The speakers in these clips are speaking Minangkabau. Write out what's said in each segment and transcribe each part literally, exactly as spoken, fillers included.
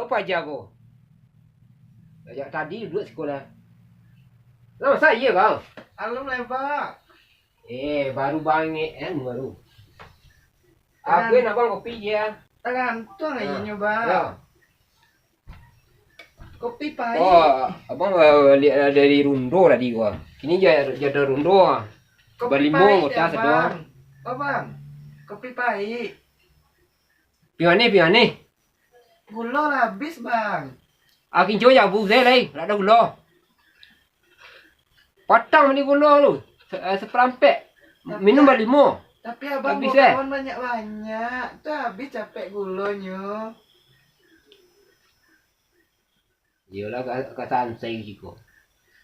Apo aja ko? Sajak tadi duduak siko lah. Lah, masa iyo kau? Alun lai, Bang. Eh, baru bangek kan, baru. Apo nak, Bang, kopi je? Tagantuang. Nah, inyo, Bang. Yo. Kopi pahik. Oh, abang, eh, liek dari Rundo tadi ko. Kini ja-, jadal Rundo. Kopi pahik, Abang. Oh, Bang. Kopi pahik. Pimanih, pimanih. Gulo lah abih, Bang. Ah, kinco jabu se lai, ndak ado gulo. Patang bali gulo tu, se-, eh, saparampek. Tapi minum balimo. Tapi abang abih, eh, bakawan banyak-banyak, tu abih capek gulonyo. Iyolah, ka, ka sansai siko.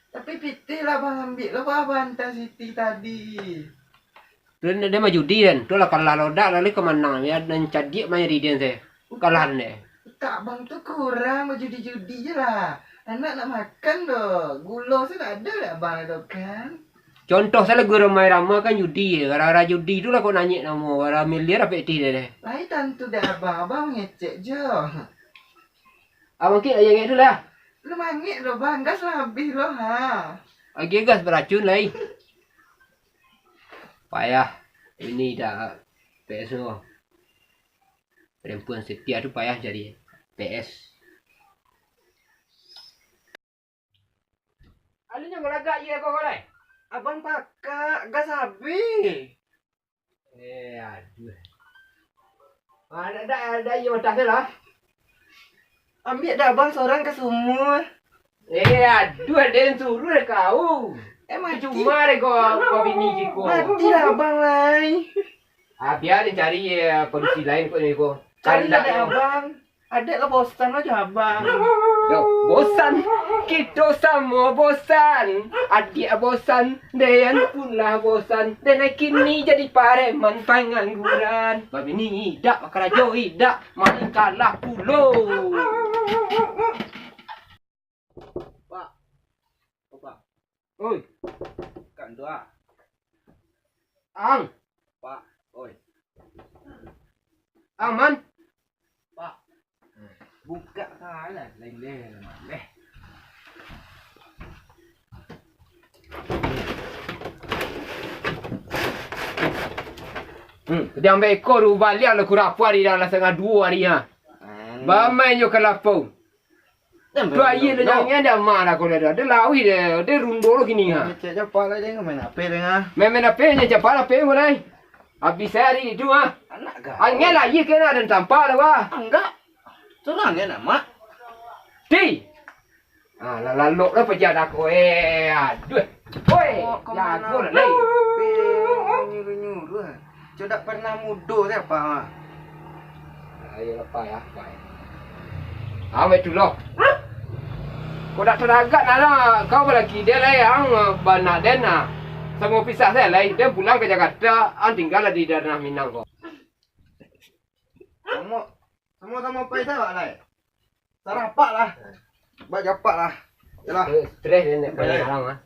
Tapi pitih lah abang ambiak lo, bah, bantai Siti tadi. Tu ndak, dia mah judi kan. Tu lah kalah lodak, lalu ka manang. Ya, nan cadiak main riden se. Kalah dek. Utak abang tu kurang, bajudi-judi je lah. Anak nak makan doh. Gulo se ndak ado dek abang tu kan. Contoh salah guru main rama kan judi. Gara-gara judi tu lah kok nanyek namo. Gara-gara miliar dapek pitih dek. Lai tantu dek abang. Abang mangecek jo. Abang kik aia ngek tu lah. Lu mangek lo, Bang. Gas lah abih lo, ha. Aia gas baracun lai. Payah. Ini dah P S tu. Perempuan setia tu payah cari P S. Alun nyo galagak je ko, ko lai. Abang pakak, gas abih. Eh, aduh. Ah, dak, dak, dak, iyo, matah se lah. Ambiak dah abang sorang ka sumua. Eh, aduh, ado nan suruah dek kau. Eh, mati. Cuma dek kau, kau bini siko. Mati lah abang lai. Ah, bia den cari, eh, padusi lain ko, ko. Cari lah dek abang. Adek lah bosan lah jo abang. Yo, bosan. Kito samo bosan. Adiak bosan, den pun lah bosan. Den kini jadi pareman pangangguran. Babini idak, bakarajo idak, main kalah pulo. Pak. Pak. Oi. Kan tu ah. Ang. Pak. Oi. Ang, man. Pak. Bukak salah, lain leh, lain leh. Hmm, diambil ekor tu baliak lah kurang apa hari dah lah setengah dua hari ha. Hmm. Bamai nyo ka lapau. Tu aia dah jangan dah mah dah kau dah. Dah lawih dah, dah rundo lo kini ha. Cek capa lah dia main apa dah ha. Main-main apa nya capa lah apa mulai. Habis hari itu ha. Anak ga. Angin lah aia kena ada tampak dah wah. Enggak. Surang ya nak mak. Di. Ah, lah lalok lah paja dah kau. Eh, aduh. Oi, jago lah lai. Nyuruh-nyuruh. Cuma dak pernah mudo siapa ha. Ayo lepas ya, lepas. Awet tu loh. Kau dak teragak nala kau balaki dia lah yang bana den nah. Samo pisah saya lai, den pulang ka Jakarta, ang tinggal lah di Danau Minang kau. Samo, samo-samo pai salah lai. Sarapak lah. Bak japak lah. Yalah. Stres dia nak pandai halang ah.